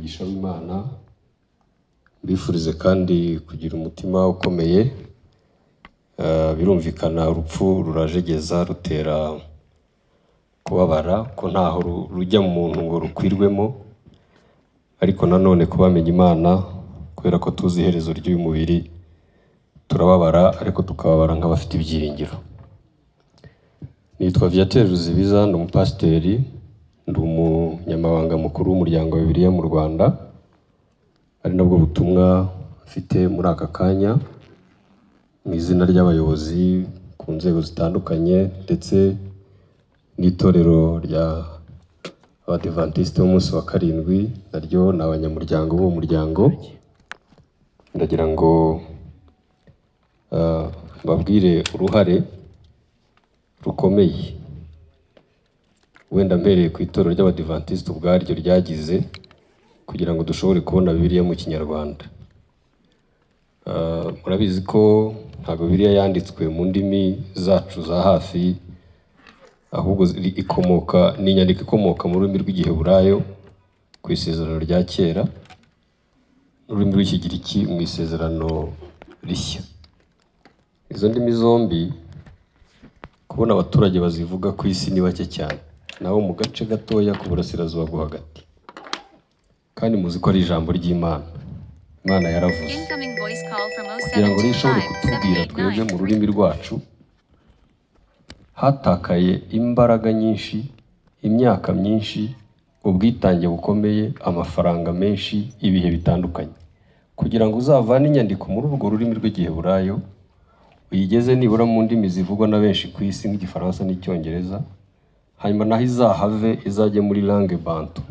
Umugisha w'Imana, mbifurize kandi kugira umutima ukomeye. Birumvikana urupfu rurajegeza, rutera kubabara ko ntaho rujya mu muntu ngo rukwirwemo, ariko nanone kubamenya Imana, kubera ko tuzi iherezo ry'uyu mubiri, turababara ariko tukababara nk'abafite ibyiringiro. Nitwa Viateur Ruzibiza, ndi umupasiteri, ndi umunyamabanga mukuru w'umuryango wa Bibiliya mu Rwanda, ari nabwo butumwa mfite muri aka kanya mu izina ry'abayobozi ku nzego zitandukanye ndetse n'itorero rya Abadivantisite b'umunsi wa karindwi, naryo ni abanyamuryango b'uwo muryango. Ndagira ngo mbabwire uruhare rukomeye, wenda mpereye ku itorero ry'Abadivantisite ubwaryo ryagize kugira ngo dushobore kubona Bibiliya mu Kinyarwanda. Murabizi ko ntabwo Bibiliya yanditswe mu ndimi zacu za hafi, ahubwo ikomoka, ni inyandiko ikomoka mu rurimi rw'Igiheburayo ku isezerano rya kera n'ururimi rw'Ikigiriki mu isezerano rishya. Izo ndimi zombi kubona abaturage bazivuga ku isi ni bake cyane, nabo mu gace gatoya k'uburasirazuba bwo hagati. Kandi muzi ko ari ijambo ry'Imana. Imana yaravuze Incoming voice call from kugira ngo rero ishobore 0725 kutubwira twebwe mu 789 rurimi rwacu. Hatakaye imbaraga nyinshi, imyaka myinshi, ubwitange bukomeye, amafaranga menshi, ibihe bitandukanye, kugira ngo uzavane inyandiko muri urwo rurimi rw'Igiheburayo uyigeze nibura mu ndimi zivugwa na benshi ku isi nk'Igifaransa n'Icyongereza, hanyuma naho izahave izajye muri langue bantu,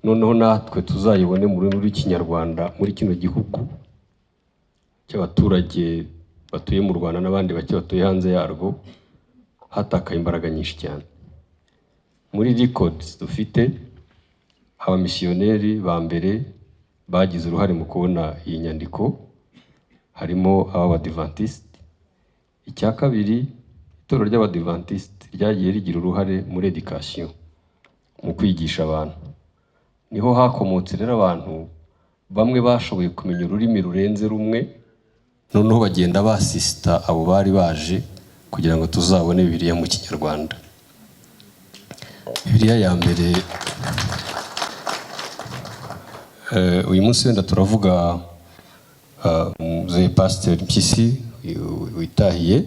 noneho natwe tuzayibone mu rurimi rw'Ikinyarwanda muri kino gihugu cy'abaturage batuye mu Rwanda n'abandi bake batuye hanze yarwo. Hatakaye imbaraga nyinshi cyane. Muri records dufite, abamisiyoneri ba mbere bagize uruhare mu kubona iyi nyandiko harimo ab'Abadivantisite. Icya kabiri, itorero ry'Abadivantisite ryagiye rigira uruhare muri education, mu kwigisha abantu. Niho hakomotse rero abantu bamwe bashoboye kumenya ururimi rurenze rumwe, noneho bagenda basisita abo bari baje kugira ngo tuzabone Bibiliya mu Kinyarwanda. Bibiliya ya mbere, uyu munsi wenda turavuga muzehe Pasiteri Mpyisi witahiye,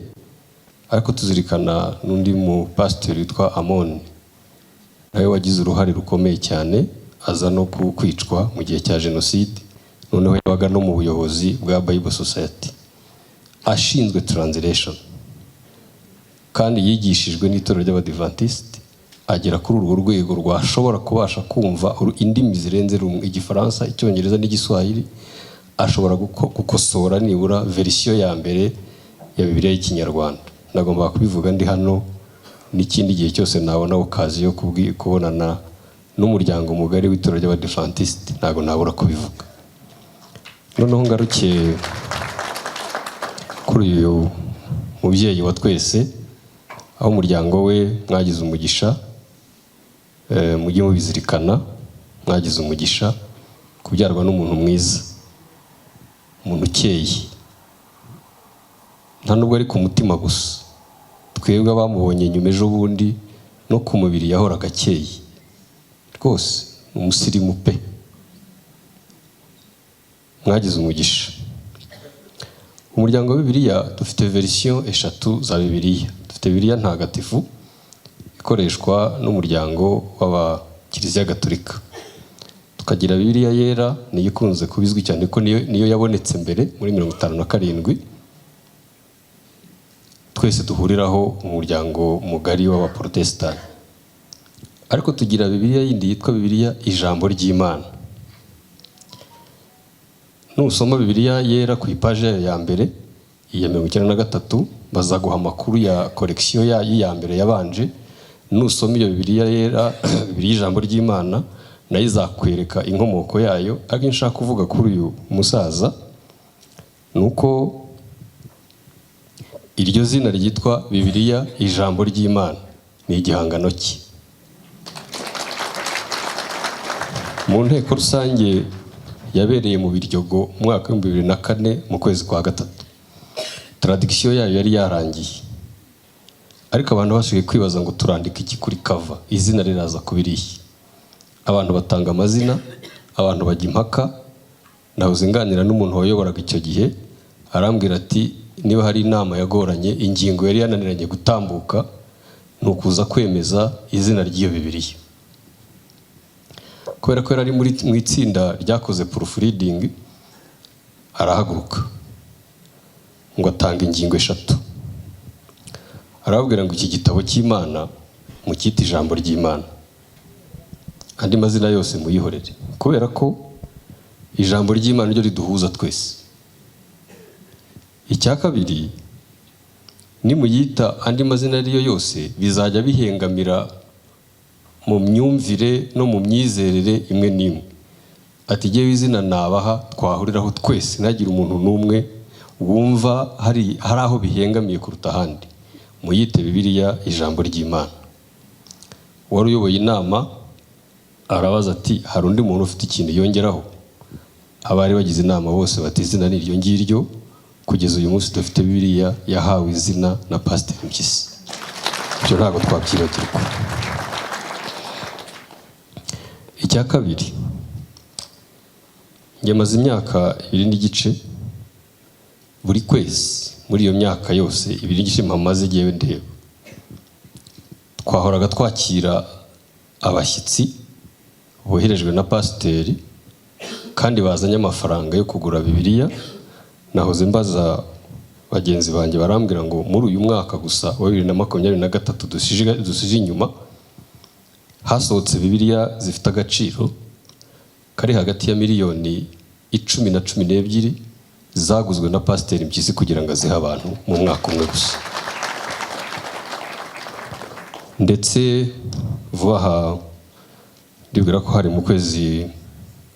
ariko tuzirikana n'undi mu pasiteri witwa Amoni, nawe wagize uruhare rukomeye cyane, aza no kwicwa mu gihe cya jenoside. Noneho yabaga no mu buyobozi bwa Bible Society ashinzwe translation, kandi yigishijwe n'itorero ry'Abadivantisite, agera kuri urwo rwego rwashobora kubasha kumva indimi zirenze rumwe, Igifaransa, Icyongereza n'Igiswahili. Ashobora gukosora nibura verisiyo ya mbere ya Bibiliya y'Ikinyarwanda. Nagombaga kubivuga ndi hano, n'ikindi gihe cyose nabona occasion yo kubonana n'umuryango mugari w'itorero ry'Abadivantisite, ntabwo nabura kubivuga. Noneho ngaruke kuri uyu mubyeyi wa twese, aho umuryango we mwagize umugisha, mujye mubizirikana, mwagize umugisha kubyarwa n'umuntu mwiza, umuntu ukeye, nta nubwo ari ku mutima gusa. Twebwe abamubonye nyuma ejo bundi, no ku mubiri yahoraga akeye rwose, ni umusirimu pe. Mwagize umugisha. Umuryango wa Bibiliya, dufite verisiyo eshatu za Bibiliya. Dufite Bibiliya Ntagatifu ikoreshwa n'umuryango w'Abakiliziya Gatolika, tukagira Bibiliya Yera, niyo ikunze kuba izwi cyane ko niyo yabonetse mbere muri 57, twese duhuriraho mu muryango mugari w'Abaporotesitanti. Ariko tugira Bibiliya yindi yitwa Bibiliya Ijambo ry'Imana. Nusoma Bibiliya Yera ku ipaji yayo ya mbere, iya 93, bazaguha amakuru ya collection yayo ya mbere yabanje. Nusoma iyo Bibiliya Yera, Bibiliya Ijambo ry'Imana, nayo izakwereka inkomoko yayo. Ariko icyo nshaka kuvuga kuri uyu musaza ni uko iryo zina ryitwa Bibiliya Ijambo ry'Imana ni igihangano cye. Mu nteko rusange yabereye mu Biryogo mu mwaka w'2004 mu kwezi kwa gatatu, traduction yayo yari yarangiye, ariko abantu basigaye kwibaza ngo turandika iki kuri cover, izina riraza kuba irihe? Abantu batanga amazina, abantu bajya impaka. Nahoze nganira n'umuntu wayoboraga icyo gihe, arambwira ati niba hari inama yagoranye, ingingo yari yananiranye gutambuka, ni ukuza kwemeza izina ry'iyo Bibiliya. Kubera ko yari ari mu itsinda ryakoze proofreading, arahaguruka ngo atanga ingingo eshatu. Arababwira ngo iki gitabo cy'Imana mukite Ijambo ry'Imana, andi mazina yose muyihorere, kubera ko ijambo ry'Imana ryo riduhuza twese. Icya kabiri, nimuyita andi mazina ariyo yose, bizajya bihengamira mu myumvire no mu myizerere imwe n'imwe. Ati jyewe izina nabaha twahuriraho twese, ntagire umuntu n'umwe wumva hari aho bihengamiye kuruta ahandi, muyite Bibiliya Ijambo ry'Imana. Wari uyoboye inama arabaza ati hari undi muntu ufite ikintu yongeraho? Abari bagize inama bose bati izina ni iryo ngiryo. Kugeza uyu munsi dufite Bibiliya yahawe izina na Pasiteri Mpyisi. Ibyo ntabwo twabyibagirwa. Icya kabiri, njye maze imyaka 2.5, buri kwezi muri iyo myaka yose 2.5 mpamaze igihe ndeba, twahoraga twakira abashyitsi boherejwe na pasiteri kandi bazanye amafaranga yo kugura Bibiliya. Nahoze mbaza bagenzi banjye, barambwira ngo muri uyu mwaka gusa wa 2023 dusije inyuma, hasohotse Bibiliya zifite agaciro kari hagati ya miliyoni 10 na 12 zaguzwe na Pasiteri Mpyisi kugira ngo azihe abantu mu mwaka umwe gusa. Ndetse vuba aha, ndibwira ko hari mu kwezi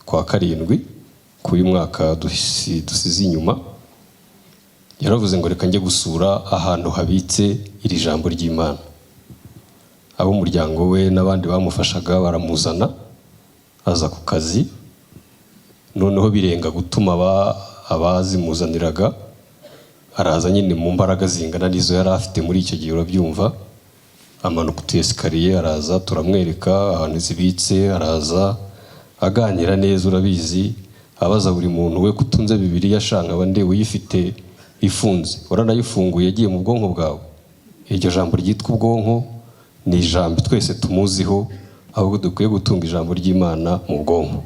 kwa karindwi k'uyu mwaka dusize inyuma, yaravuze ngo reka njye gusura ahantu habitse iri jambo ry'Imana. Ab'umuryango we n'abandi bamufashaga baramuzana, aza ku kazi. Noneho birenga gutuma abazimuzaniraga, araza nyine mu mbaraga zingana n'izo yari afite muri icyo gihe, urabyumva, amanuka utu escalier, araza, turamwereka ahantu zibitse. Araza aganira neza, urabizi, abaza buri muntu we kutunze Bibiliya, ashanga nde uyifite ifunze, waranayifunguye yagiye mu bwonko bwawe. Iryo jambo ryitwa ubwonko ni ijambo twese tumuziho, ahubwo dukwiye gutunga ijambo ry'Imana mu bwonko.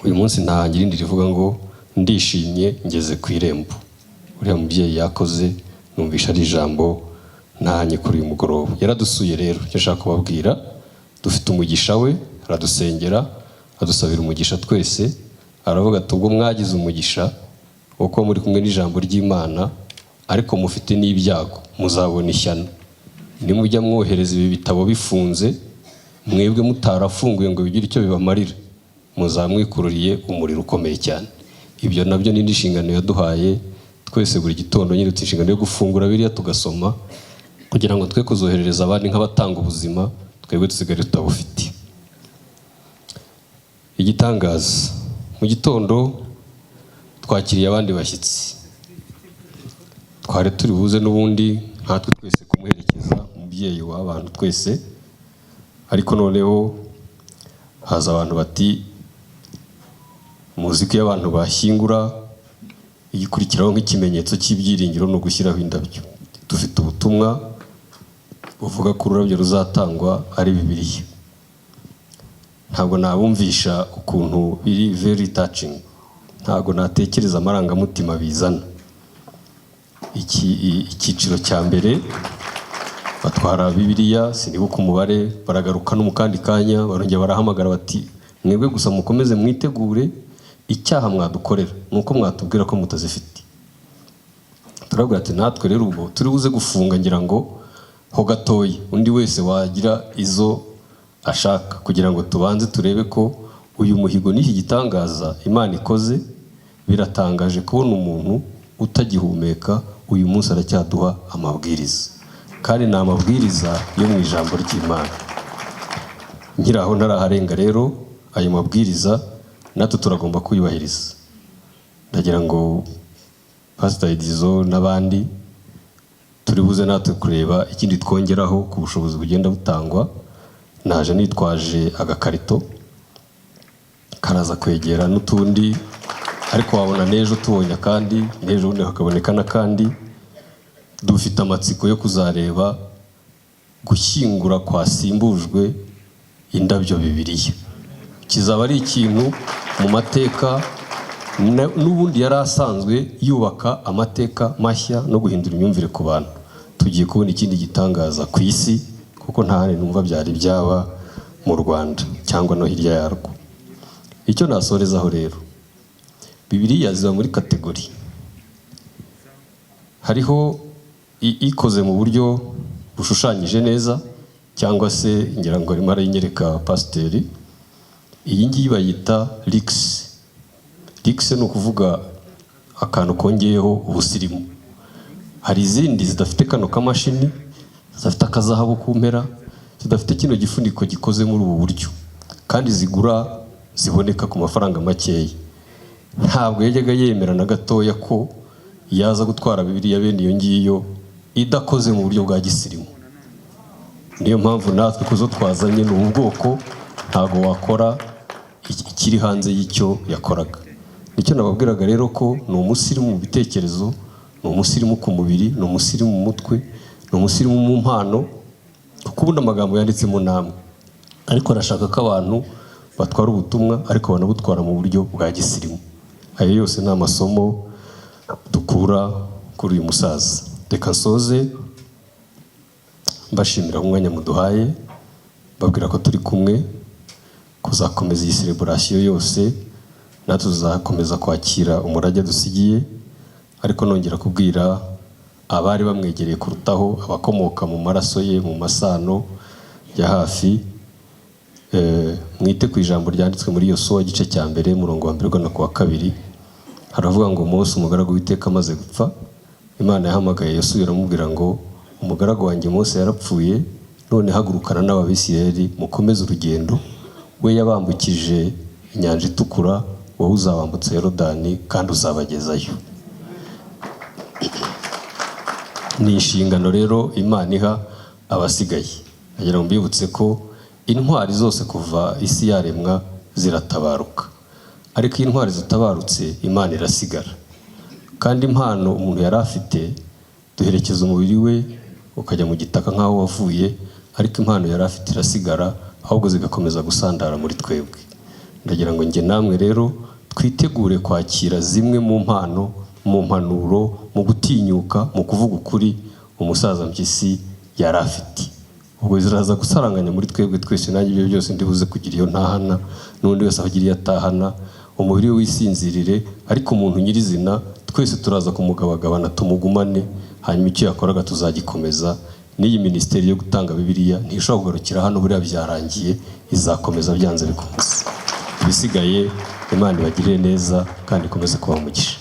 Uyu munsi ntahangira irindi rivuga ngo ndishimye ngeze ku irembo. Uriya mubyeyi yakoze, numvisha ari ijambo ntahanye kuri uyu mugoroba. Yaradusuye rero, icyo nshaka kubabwira, dufite umugisha we, aradusengera, adusabira umugisha twese. Aravuga ati ubwo mwagize umugisha wo kuba muri kumwe n'ijambo ry'Imana, ariko mufite n'ibyago, muzabona ishyano nimujya mwohereza ibi bitabo bifunze, mwebwe mutarafunguye ngo bigire icyo bibamarira, muzamwikururiye umuriro ukomeye cyane. Ibyo nabyo ni inshingano yaduhaye twese. Buri gitondo nyine dufite inshingano yo gufungura biriya tugasoma, kugira ngo twe kuzoherereza abandi nk'abatanga ubuzima, twebwe dusigare tutabufite. Igitangaza, mu gitondo twakiriye abandi bashyitsi, twari turi buze n'ubundi nkatwe twese kumuherekeza, umubyeyi w'abantu twese. Ariko noneho haza abantu bati muzi ko iyo abantu bashyingura, igikurikiraho nk'ikimenyetso cy'ibyiringiro ni ugushyiraho indabyo. Dufite ubutumwa buvuga ko ururabyo ruzatangwa ari Bibiliya. Ntabwo nabumvisha ukuntu biri very touching, ntabwo natekereza amarangamutima bizana. Icyiciro cya mbere batwara Bibiliya, sinibuka umubare, baragaruka no mu kandi kanya barongera barahamagara bati mwebwe gusa mukomeze mwitegure, icyaha mwadukorera ni uko mwatubwira ko mutazifite. Turabwira ati natwe rero ubwo turi buze gufunga, ngira ngo ho gatoya undi wese wagira izo ashaka, kugira ngo tubanze turebe ko uyu muhigo n'iki gitangaza Imana ikoze. Biratangaje kubona umuntu utagihumeka uyu munsi aracyaduha amabwiriza, kandi ni amabwiriza yo mu ijambo ry'Imana. Nkiri aho ntaraharenga rero, ayo mabwiriza natwe turagomba kuyubahiriza. Ndagira ngo Pastor Edizo n'abandi turi buze natwe kureba ikindi twongeraho ku bushobozi bugenda butangwa. Naje nitwaje agakarito karaza kwegera n'utundi, ariko wabona n'ejo tubonye akandi, n'ejo bundi hakaboneka n'akandi. Dufite amatsiko yo kuzareba gushyingura kwasimbujwe indabyo Bibiliya. Kizaba ari ikintu mu mateka n'ubundi yari asanzwe yubaka amateka mashya no guhindura imyumvire ku bantu. Tugiye kubona ikindi gitangaza ku isi, kuko nta handi numva byari byaba mu Rwanda cyangwa no hirya yarwo. Icyo nasorezaho rero, Bibiliya ziba muri category. Hariho ikoze mu buryo bushushanyije neza, cyangwa se ngira ngo arimo arayinyereka pasiteri. Iyi ngiyi bayita luxe. Luxe ni ukuvuga akantu kongeyeho ubusirimu. Hari izindi zidafite kano kamashini, zidafite akazahabu ku mpera, zidafite kino gifuniko gikoze muri ubu buryo, kandi zigura, ziboneka ku mafaranga makeya. Ntabwo yajyaga yemera na gatoya ko yaza gutwara Bibiliya bene iyo ngiyo idakoze mu buryo bwa gisirimu. Niyo mpamvu natwe kuzo twazanye ni ubu bwoko. Ntabwo wakora ikiri hanze y'icyo yakoraga. Nicyo nababwiraga rero, ko ni umusirimu mu bitekerezo, ni umusirimu ku mubiri, ni umusirimu mu mutwe, ni umusirimu mu mpano, kuko ubundi amagambo yanditsemo namwe, ariko arashaka ko abantu batwara ubutumwa, ariko banabutwara mu buryo bwa gisirimu. Ayo yose ni amasomo dukura kuri uyu musaza. Reka nsoze mbashimira umwanya muduhaye, mbabwira ko turi kumwe kuzakomeza iyi celebration yose, natwe tuzakomeza kwakira umurage dusigiye. Ariko nongera kubwira abari bamwegereye kurutaho, abakomoka mu maraso ye, mu masano ya hafi, mwite ku ijambo ryanditswe muri Yosuwa, igice cya mbere, umurongo wa mbere ugana ku wa kabiri. Haravuga ngo: "Mose umugaragu w'Iteka amaze gupfa, Imana yahamagaye Yosuwa iramubwira ngo: 'Umugaragu wanjye Mose yarapfuye, none hagurukana n'Ababisirayeli mukomeze urugendo. We yabambukije Inyanja Itukura, wowe uzabambutsa Yorodani kandi uzabagezayo.'" Ni inshingano rero Imana iha abasigaye. Nagira ngo mbibutse ko intwari zose kuva isi yaremwa ziratabaruka, ariko iyo intwari zitabarutse, Imana irasigara. Kandi impano umuntu yari afite, duherekeza umubiri we ukajya mu gitaka nk'aho wavuye, ariko impano yari afite irasigara, ahubwo zigakomeza gusandara muri twebwe. Ndagira ngo njye namwe rero twitegure kwakira zimwe mu mpano, mu mpanuro, mu gutinyuka, mu kuvuga ukuri umusaza Mpyisi yari afite. Ubwo ziraza gusaranganya muri twebwe twese. Nanjye ibyo byose ndibuze kugira iyo ntahana, n'undi wese agira iyo atahana. Umubiri we wisinzirire, ariko umuntu nyirizina twese turaza kumugabagabana tumugumane, hanyuma icyo yakoraga tuzagikomeza. N'iyi minisiteri yo gutanga Bibiliya ntishobora kugarukira hano buriya byarangiye, izakomeza byanze bikunze. Ibisigaye, Imana ibagirire neza kandi ikomeze kubaha umugisha.